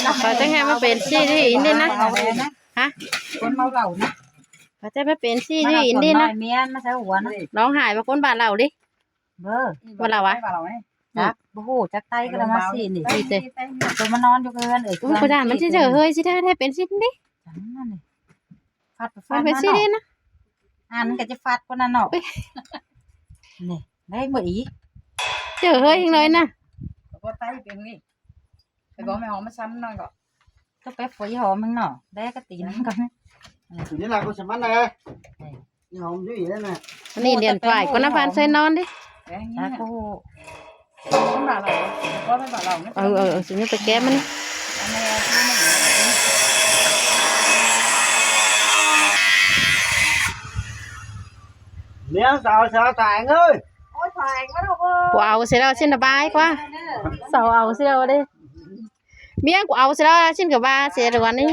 ເຂົາຈັ່ງໃຫ້ມາເປັນຊີ້ທີ່ອິນດີນະ ຮະ ຄົນເມົາເຫຼົ້ານະ ເຂົາຈັ່ງມາເປັນຊີ້ທີ່ອິນດີນະ ເມຍມາໃສ່ຫົວນະ ຮ້ອງໄຫ້ວ່າຄົນບ້າເຫຼົ້າເດ້ ເບີ ວ່າລາວວະ ຈັກ ບໍ່ຮູ້ ຈັກໄຕກໍລະມາຊີ້ນີ້ ນີ້ເດ້ ຕົວມານອນຢູ່ເຮືອນເອີຍ ອຸ້ຍ ກະດານມັນຊິເຈີເຮີຍຊິໄດ້ ໄດ້ເປັນຊີ້ນີ້ ຈັ່ງນັ້ນນີ້ ຟາດໄປຟາດມາເນາະ ມັນເປັນຊີ້ນີ້ນະ ອັນກໍຈະຟາດຄົນນັ້ນເນາະ ນີ້ ໄດ້ເມືອອີກ ເຈີເຮີຍອີກໜ້ອຍນະ ກໍໄຕເປັນນີ້ ໄປບອກແມ່ຫອມມາຊ້ຳໜ້ອຍກໍ ກໍໄປຝອຍຫອມມັນເນາະ ແລກະຕີນມັນກ່ອນ ນີ້ລະກໍສະມັນແຫຼະ ນີ້ຫອມຢູ່ນີ້ນະ ອັນນີ້ລຽນຝ້າຍ ຄົນນະພານໃສ່ນອນເດ້ ຈັກ ບໍ່ຮູ້ ເອີ ເອີ ຊິມີໄປແກ້ມັນ ເມຍສາວສາຕາຍເອີຍ ໂອ້ຍ ຕາຍ ບໍ່ເອົາຊິແລ້ວ ຊິນະບາຍກວ່າ ສາວເອົາຊິແລ້ວເດ້ ເມຍກູເອົາຊິແລ້ວ ຊິນກະວ່າຊິແລ້ວນີ້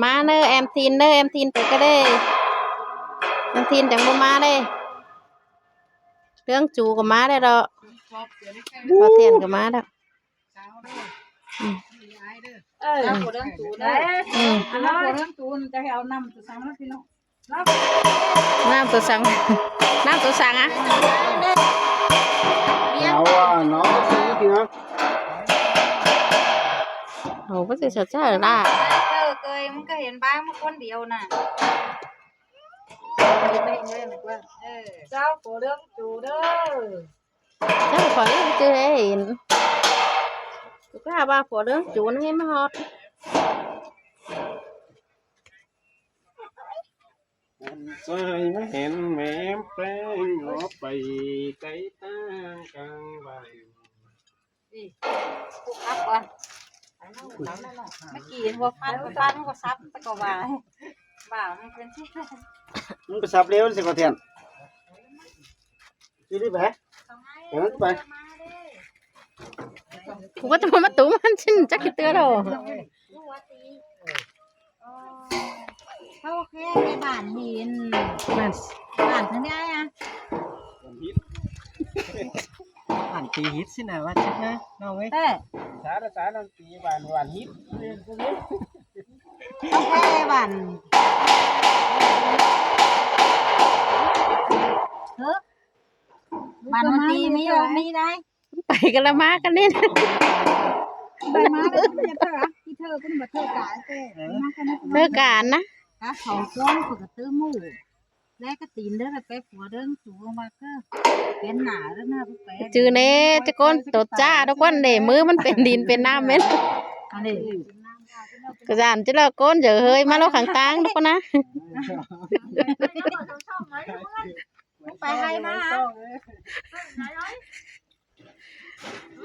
ມາເດີ ແອມທີນເດີ ແອມທີນໄປກະເດີ ແອມທີນຈັ່ງບໍ່ມາເດ້ ເລື່ອງຈູກໍມາແລ້ວດອກ ພໍ່ທຽນກໍມາແລ້ວ ອືມ ເອີ ເລື່ອງຈູເດີ ອືມ ອັນນັ້ນເລື່ອງຈູຈະໃຫ້ເອົານ້ຳຈະສັງນະພີ່ນ້ອງ ນ້ຳຕົວສັງ ນ້ຳຕົວສັງອະ ເອົາວ່ານ້ອງຊິກິນນະ ເຮົາກໍຊິຊະຊະລະ ເອີ ເຄີຍ ມັນກໍເຫັນບ້າງມາຄົນດຽວນະ ເອີ ເຈົ້າກໍເລື່ອງຈູເດີ ເຈົ້າກໍເລື່ອງຈູເອີຍ ກໍວ່າກໍເລື່ອງຈູໃຫ້ມາຮອດ ໃສມາເຫັນແມ່ແປ້ງ ເອົາໄປໄກຕາກາງໄວ ນີ້ ປຸກອັບກ່ອນ ເມື່ອກີ້ເຫັນຫົວຟັນ ຟັນມັນກໍສັບ ແຕ່ກໍວ່າ ວ່າມັນເປັນຊິ ມັນໄປສັບເລັວຊິກໍແທນ ຊິໄດ້ໄປ ເອີ ໄປ ກູກໍຈະມາຕຸ້ມມັນ ຊິນຈັກກິເທື່ອດອກ ເຂົາແຄ່ໄປບ້ານຫີນ ບ້ານ ບ້ານທາງໃດອະ ບ້ານຕີຫີດຊິນະ ວ່າຊິນະ ນ້ອງເອີຍ ແຕ່ ສາລະສານຳຕີບ້ານ ບ້ານຫີດ ເຂົາແຄ່ບ້ານ ເອີ ບ້ານມັນຕີມີ ມີໄດ້ ໄປກັນລະມາກັນນີ້ນະ ໄປມາແລ້ວມັນຈະເທີ ອີເທີເພິ່ນບໍ່ເທີການແຕ່ມາກັນນະ ເທີການນະ ກະເຂົາຈ້ອງເຂົາກະເຕີໝູ່ ແລກະຕີນເດີ ໄປຂົວເດີ ສູງມາເກີ ເປັນໜ້າເດີນະ ໄປຈື່ແນ່ ຈະໂກນໂຕຈ້າທຸກຄົນເດ້ ມືມັນເປັນດິນເປັນນ້ຳແມ່ນ ອັນນີ້ ກະຢ້ານຈະລະໂກນເຢີເຮີຍມາໂລຂ້າງຕ່າງທຸກຄົນນະ ໄປໃຫ້ມາ ບໍ່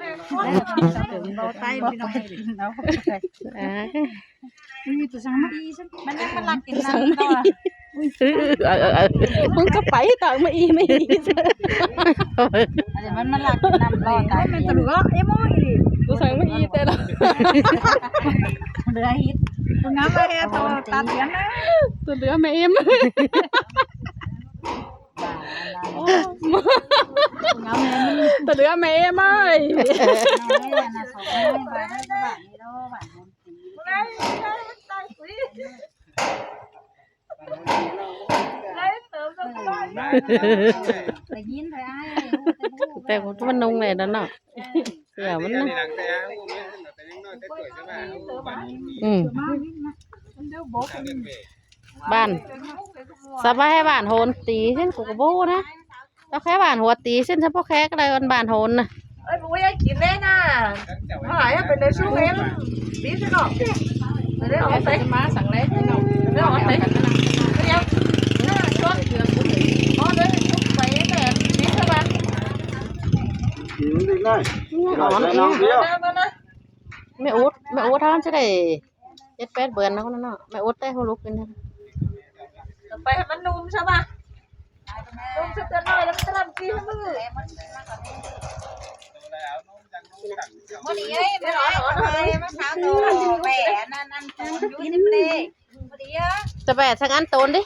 ໄດ້ພີ່ນ້ອງ ເອົາ ມີແຕ່ສັງມະອີ່ ມັນຍັງມາລັກກິນນ້ຳຕໍ່ ເອີ ເອີ ເອີ ມຶງກໍໄປຕາມມະອີ່ ມະອີ່ ອັນນີ້ມັນມາລັກກິນນ້ຳຕໍ່ຕາຍ ແມ່ນຕະຫຼວະ ເອີ ມະອີ່ ບໍ່ໃສ່ມະອີ່ແຕ່ລະ ເຫຼືອຮີດ ງາມແທ້ ຕາດຽນນະ ຕົວເຫຼືອແມ່ເອັມ ຕະເຫຼືອແມ່ເອັມເອີຍ ແຕ່ມັນນຸ່ງແລ້ວນັ້ນເນາະ ເສື້ອມັນນະ ອືມ ບ້ານ ສະບາຍ ບ້ານໂຫນຕີ ຊັ້ນກູກໍບໍ່ຮູ້ນະ ເຈົ້າແຄ່ບ້ານຫົວຕີ ຊັ້ນສະເພາະແຄ່ກໍໄດ້ບ້ານໂຫນນະ ເອີຍ ບໍ່ຢາກກິນແດ່ນະ ຫາຍເປັນໄດ້ຊຸກເອງ ບີຊະເນາະ ໄດ້ອອກໄປ ມາສັງແລ ເດີ ອອກໄປ ດຽວ ຊວນ ອໍ ເດີ ຊຸກໄປແຕ່ ບີຊະບາ ກິນໄດ້ ມານະ ແມ່ອຸດ ແມ່ອຸດທ່ານຈະໄດ້ ເຈັດແປດເດືອນແລ້ວເນາະ ແມ່ອົດແຕ່ຫົວລຸກຢູ່ນີ້ ໄປໃຫ້ມັນນຸ່ມຊະວ່າ ນຸ່ມຊະເທື່ອໜ້ອຍແລ້ວມັນຈະລຳກີໃຫ້ມື້ ມື້ນີ້ເອີຍ ມາເອົາ ມາເອົາ ມາສາວໂຕແບອັນນັ້ນ ອັນໂຕຢູ່ນີ້ເລີຍ ມື້ນີ້ເອີຍ ຈະແບທັງອັນໂຕນດິ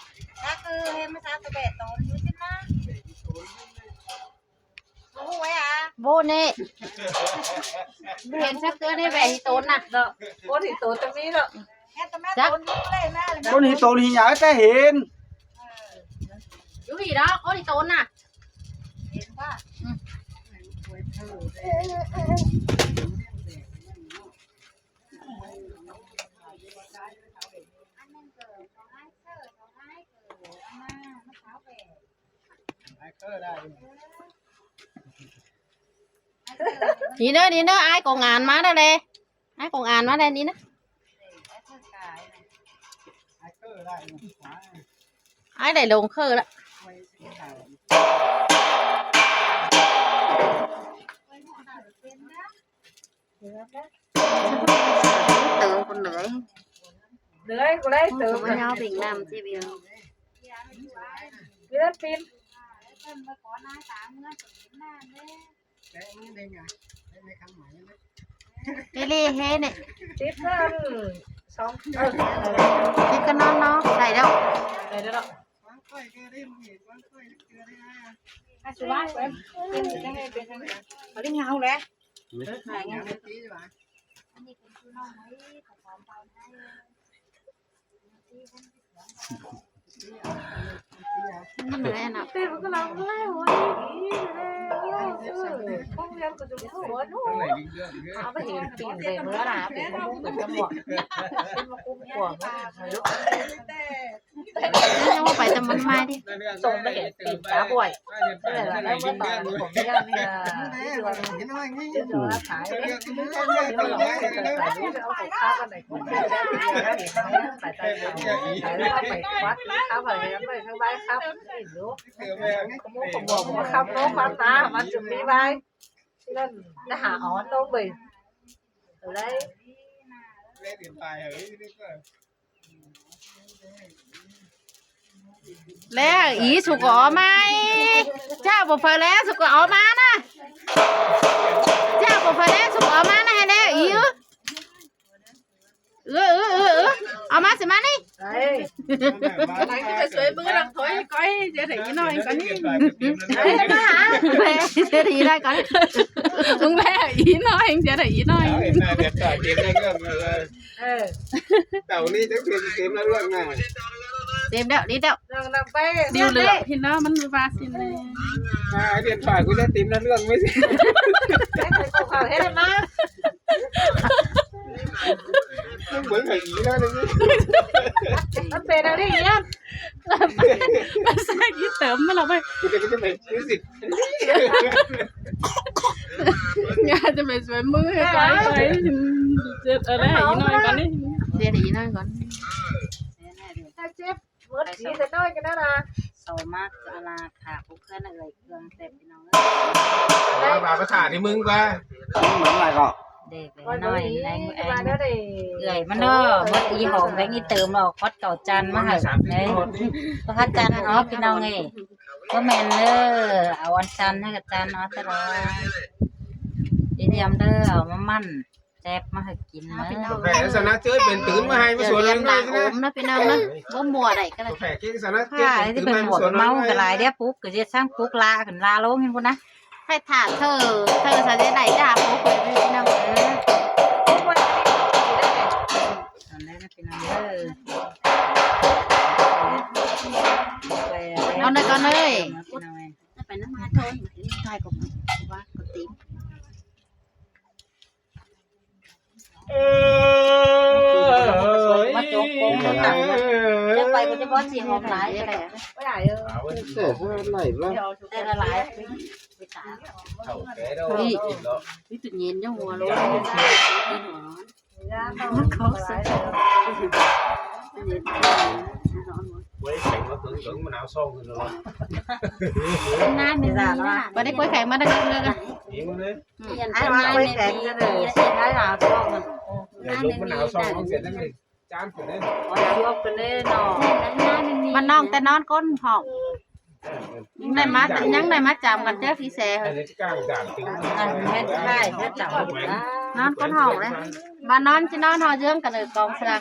ເອີ ເຫັນມາຊາວຕະແບະໂຕນຢູ່ຊີ້ນະ ບໍ່ຮູ້ໄວ້ອາ ໂບເນ ເຫັນສັກເທື່ອໃນແບະອີໂຕນນະເນາະ ໂອ້ ອີໂຕນຕະມີເນາະ ແມ່ນຕະແມ່ ຈັກ ໂຕນຢູ່ເລີຍນະ ໂຕນອີໂຕນອີຫຍັງແຕ່ເຫັນ ເອີ ຢູ່ພີ້ເນາະ ໂອ້ ອີໂຕນນະ ເຫັນບໍ່ ອືມ ນີ້ເດີ ນີ້ເດີ ອ້າຍກອງອານມາແລ້ວເດ້ ອ້າຍກອງອານມາແລ້ວນີ້ນະ ອ້າຍໄດ້ລົງເຄີລະ. ເຕີຄົນເຫຼືອຍ ເຫຼືອຍ ບໍ່ໄດ້ເຕີ ເອົາເປັນນ້ຳຊິເບຍ ເລືອດປິດ ເອເລເຮເນ ຕິດເນາະ ສອງ ເອີ ຕິດກໍນອນເນາະ ໄດ້ແລ້ວ ໄດ້ແລ້ວເນາະ. ມັນເມື່ອຍເນາະ ເຕັ້ນມັນກຳລັງເມື່ອຍຫົວອີກ ເອີ ໂຮງຮຽນກໍຈະປວດຫົວ ເອົາໄປເຫັນປີນເລີຍເມື່ອນະ ເປັນກະໝວກ ເປັນມາຄຸມກວມ ຍັງບໍ່ໄປແຕ່ມັນມາເດ້ ສົ່ງໄປເຫັນຕີນຕາບວຍ ເອີ ແລ້ວເມື່ອຕອນຜົມເລື່ອງນີ້ ເຫັນນ້ອຍນີ້ ເຈົ້າລະຂາຍ ເອົາຂາວອັນໃດ ໄປໄປວັດ ຂ້າໄປໄປທາງໃບຄັບ ນີ້ຢູ່ ຂະໂມຍຂະບວກມາຄັບໂລຄວັນຕາ ມັນຈະມີໄວ້ ນັ້ນ ນະຫາອອນລົງເວີຍ ເອົາເລີຍ ແລ້ວອີສຸກກໍອອກມາ ເຈົ້າບໍ່ເຟີແລ້ວ ສຸກກໍອອກມານະ ເຈົ້າບໍ່ເຟີແລ້ວ ສຸກກໍອອກມານະ ໃຫ້ແລ້ວອີ ເອີ ເອີ ເອີ ເອີ ເອົາມາຊິມານີ້ ໄປ ໄປໄປຊ່ວຍມືນຳ ຖອຍກ້ອຍ ຈະໄດ້ອີນ້ອຍກ່ອນນີ້ ເອີ ມາຫາ ເຈໄດ້ອີນ້ອຍກ່ອນ ມຶງແລ້ວອີນ້ອຍ ຈະໄດ້ອີນ້ອຍ ເອົາເຫັນໜ້າແບບຕາເຕັມໃນເລື່ອງເລີຍ ເອີ ເຕົານີ້ຈັກເຕັມໃນເລື່ອງນະ ເຕັມແລ້ວ ນີ້ແລ້ວ ນ້ອງນຳໄປ ດິວເຫຼືອ ເຫັນເນາະ ມັນວ່າຊິແນ່ ອ່າ ເດືອນປາຍ ກູຈະເຕັມໃນເລື່ອງໄວ້ຊິ ເຮັດໃຫ້ພວກເຂົາເຮັດໃຫ້ມາ ເບິ່ງໃຫ້ດີນະ ມັນເປັນອັນນີ້ອີຫຍັງ ພາສາທີ່ເຕີມມາແລ້ວໄປ ກູຈະໄປ ກູຊິ ຢ່າຈະໄປຊ່ວຍມືໃຫ້ໄກໄປ ເຈັບເອົາໄດ້ອີນ້ອຍກ່ອນນີ້ ເຈັບອີນ້ອຍກ່ອນ ເຈັບ ໝົດສີແຕ່ນ້ອຍກັນນະ ໂຕມາກອະລາ ຖ້າຜູ້ເຄື່ອນເອີຍ ເຄື່ອງແຊບ ວ່າ ວ່າພາສາທີ່ມຶງວ່າ ເໝືອນຫຼາຍກໍ ເດັກນ້ອຍໃນມື້ແອງເອື້ອຍມັນເນາະ ໝົດອີຫອມແບງອີເຕີມເນາະ ຄອດເຂົ້າຈານມາໃຫ້ ກໍພາຈານເອົາ ພີ່ນ້ອງເອີຍ ບໍ່ແມ່ນເດີ ເອົາອັນຈານໃຫ້ກັບຈານເອົາຕະຫຼອດ ອີດຽມເດີ ເອົາມາໝັ້ນ ແຊບມາໃຫ້ກິນເດີ ເອົາພີ່ນ້ອງ ແພສະນະເຈີເປັນຕື່ນມາໃຫ້ມາສວນເລີຍນະ ໂອມນະພີ່ນ້ອງນະ ບໍ່ມົວໃດກໍໄດ້ ແພກິນສະນະເຈີເປັນຕື່ນມາໃຫ້ມາສວນເລີຍ ເມົາກໍຫຼາຍເດ້ ປຸກກໍຊິສ້າງປຸກລາຂຶ້ນລາລົງເຫັນພຸ້ນນະ ໃຫ້ຖາເທີ ເທີສະເດໄດຈ້າ ໂອ້ໂຫ ພີ່ນ້ອງເອີຍ ຕອນແລກນະພີ່ນ້ອງເອີຍ ເອົາເລີຍ ກ່ອນເລີຍ ໄປນຳມາໂທນ ຖ່າຍກໍວ່າກໍຕິ ເອີ ມາຈົກໂກງເຂົາຕັ້ງ ຈະໄປກໍຈະບໍ່ຊິຫອມຫຼາຍ ບໍ່ຫຼາຍເອີ ແຕ່ເທົ່ານັ້ນຫຼາຍບໍ່ ແຕ່ລະຫຼາຍ ເຮົາແກ່ແລ້ວ ນີ້ ນີ້ຕູ້ເຢັນຍັງຫົວໂລ ເຂົາໃສ່ ເຢັນ ເວີຍ ໃສ່ມາເຖິງ ເຖິງມັນເອົາຊອງຂຶ້ນແລ້ວ ນານນີ້ ບໍ່ໄດ້ປ່ວຍໄຂ້ມາຕັ້ງເດືອນແລ້ວ ນີ້ເລີຍ ອືມ ອັນນັ້ນ ໄປແຂງກັນເລີຍ ໃຫ້ຫາຊອກມັນ ເອີ ລຸກມັນເອົາຊອກລົງເສັດນັ້ນເລີຍ ຈາມຂຶ້ນເດ້ ຊອກຂຶ້ນເດ້ເນາະ ມັນນ້ອງແຕ່ນອນກົ້ນຫ້ອງ ຍັງໄດ້ມາ ຍັງໄດ້ມາຈຳກັນເທື່ອ ພີ່ແຊ ອັນນີ້ກາງກາງຕື່ນ ອັນແມ່ນໃຊ່ ແມ່ນຈຳ ນອນກົ້ນຫ້ອງເດ້ ບ້ານນອນຊິນອນຫໍເຍືອງກັນເລີຍ ກອງສະດາງ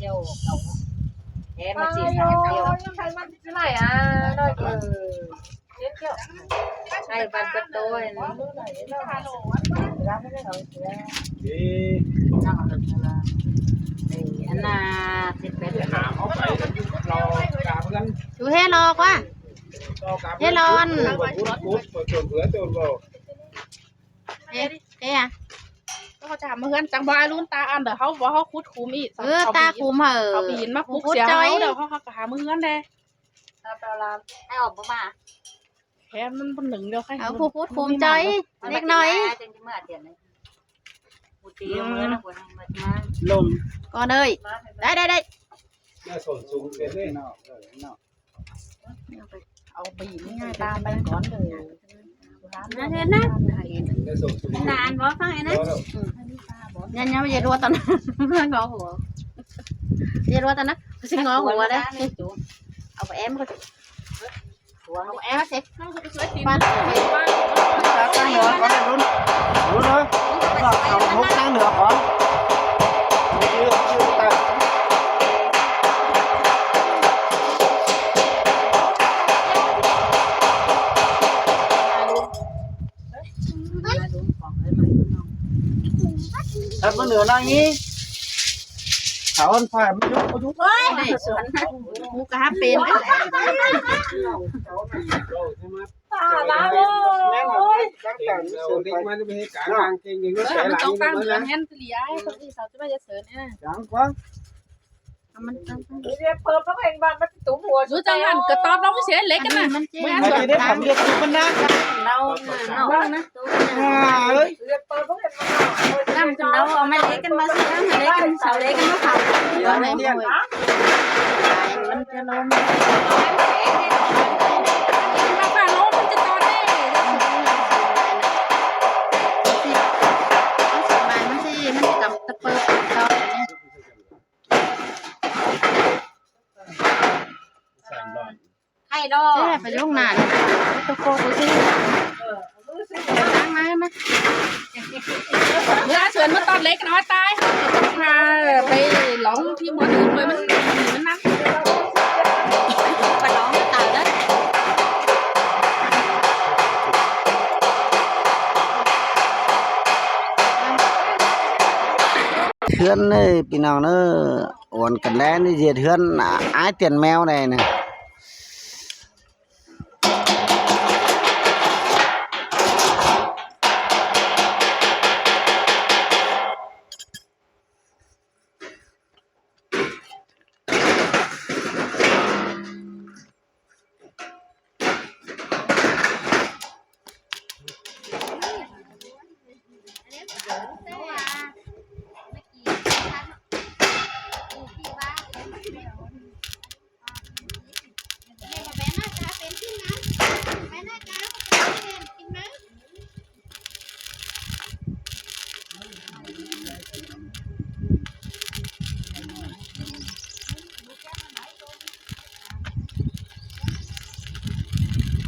ກ່ຽວເຂົາແທ້ ມັນຊິສາມກ່ຽວ ຍັງໃຫ້ມັນຊິໄລ່ ອ່າ ນ້ອຍ ເອີ ໃຫ້ບັດປະຕູ ອັນນ່າ ສິບແປດ ຖາມເອົາໄປ ເຮົາກາເພື່ອນ ຢູ່ເຮັດລອກວ່າ ເຮັດລອນ ເຮັດ ເຮັດ ເຂົາຈະຫາມາເຮືອນ ຈັ່ງບໍ່ອາລຸນຕາອັນເດີ ເຮົາບໍ່ ເຮົາຂຸດຂຸມອີກ ເອີ ຕາຂຸມເອີ ເຂົາບີນມາປຸກເສຍເຮົາເດີ ເຮົາ ເຮົາກໍຫາມາເຮືອນແດ່ ໃຫ້ອອກບໍ່ມາ ແຄ່ມັນບໍ່ໜຶ່ງດຽວ ໃຫ້ ເອົາຜູ້ຂຸດຂຸມຈ່ອຍເລັກນ້ອຍ ຈັ່ງຊິເມືອເດືອນນີ້ ບໍ່ຕີເມືອນະ ບໍ່ໃຫ້ມາ ລົມ ກ່ອນເອີຍ ໄດ້ ໄດ້ ໄດ້ ແມ່ສົນສູງເສຍເດ້ເນາະ ເອີເນາະ ເອົາໄປຢູ່ນີ້ ຕາມໄປກ່ອນເດີ ນານເຫັນນະ ນານບໍ່ຟັງໄອ້ນະ ອືມ ຢ່າ ຢ່າ ຢ່າລົວຕອນນັ້ນ ງົວຫົວ ຢ່າລົວຕອນນັ້ນ ຊິງົວຫົວເດ້ ເອົາໄປແອ້ມກ່ອນ ຫົວ ເອົາແອ້ມເຊັກ ປາ ຕັ້ງເໜືອກ່ອນລຸນ ລຸນເອີຍ ເອົາຫົກຕັ້ງເໜືອກ່ອນ ຄັນບໍ່ເໜືອນາງນີ້ ເຂົາອັນຝ່າຍມັນຢູ່ ບໍ່ຢູ່ ໂອ້ຍ ໃນສວນ ໝູກະຫາເປັນ ປ່າລາໂລຍ ເດັກມາຈະໄປເຮັດການກາງເກງ ເອີ ໃສ່ຫຼັງ ມັນຕ້ອງຕັ້ງເໜືອແຮນຕະຫຼຽ ເຂົາຊິມາຈະເສີນ ເອີ ຈັ່ງກວ່າ ມັນ ເອີ ເປີດເຂົາເຫັນວ່າມັນຕຸ້ມຫົວ ຢູ່ຈັ່ງນັ້ນກໍຕອບລອງເສຍເຫຼັກກັນນະ ມັນຊິໄດ້ສຳເລັດຢູ່ບັນດາ ເຮົາເຮົານະ ເອີຍ ເປີດເຂົາເຫັນວ່າ ນຳເຮົາເອົາໄມ້ເຫຼັກກັນມາເສຍ ໄມ້ເຫຼັກກັນ ເສົາເຫຼັກກັນມາເຜົາ ມັນຈະລົມ ມັນຈະລົມ ມັນຈະຕອດເດ້ ມັນຊິ ມັນຊິກຳຕະເປີດເຂົາ ສາມຮ້ອຍ ໃຫ້ດອກ ແທ້ໄປລົງໜ້າ ໂຕໂກໂຕຊິ ເອີ ມາ ມາ ເມື່ອເຊີນມາຕອນເລັກນ້ອຍຕາຍ ເຮົາຈະພາໄປລອງທີ່ບ່ອນອື່ນ ມັນ ມັນນັ້ນ ໄປລອງຕາຍເດີ ເຮືອນເດີພີ່ນ້ອງເດີ. ອວນກັນແລ້ວນີ້ ເຮັດເຮືອນອ້າຍຕຽນແມວແດ່ນີ້.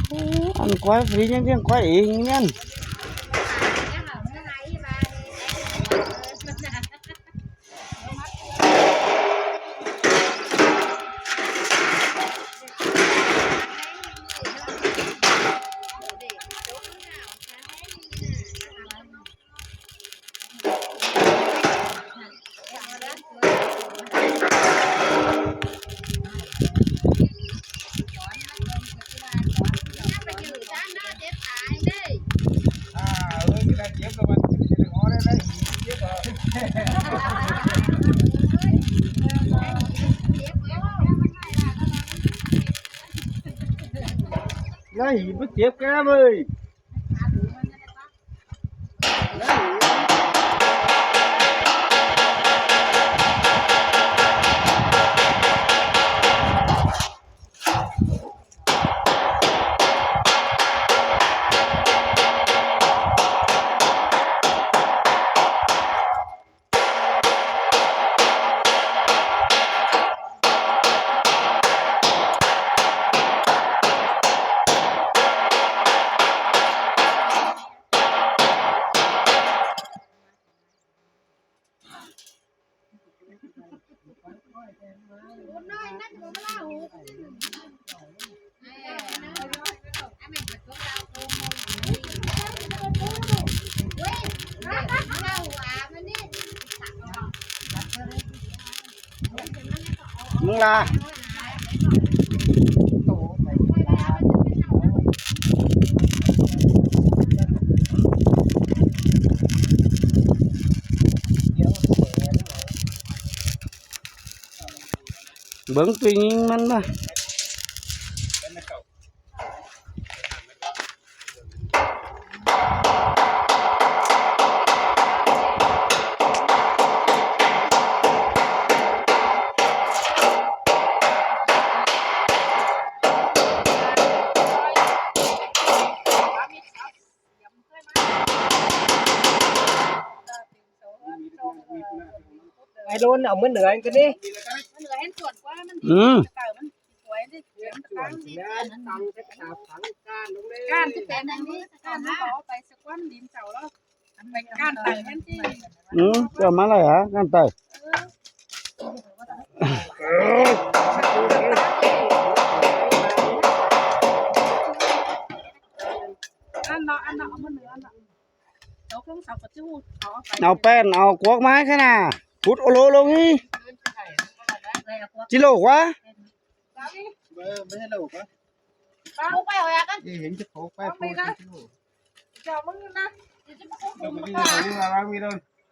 ໂອ້ ອັນກ້ອຍຟຣີຍັງລ້ຽງກ້ອຍເອງແມ່ນ. ເ Lai, hiu, hiu, hiu.ເບິ່ງຕົວຍິງມັນນະ. ໄອ້ໂດນ ເອົາມື້ເໜືອກັນນີ້ ອືມ ກ້ານທີ່ແປນທາງນີ້ ກ້ານມັນກໍເອົາໄປສະກວນດິນເຈົ້າແລ້ວ ໄປກ້ານໄຕແທນທີ່ ອືມ ເຈົ້າມາໄລ່ຫາກ້ານໄຕ ເອີ ອັນເນາະ ອັນເນາະ ເອົາມາເໜືອເນາະ ເອົາແປ້ນ ເອົາກວກມາໃຫ້ຂ້າໜ້າ ຂຸດໂອໂລລົງນີ້ ຈິໂລກວ່າ ເບິ່ງ ບໍ່ໃຫ້ໂລກວ່າ ເອີ ເຫັນຈະໂປກໄປ ໂປກຈິໂລກ ເຈົ້າມຶງນະ ເຈົ້າມາຢູ່ ວາງຢູ່ໂດນ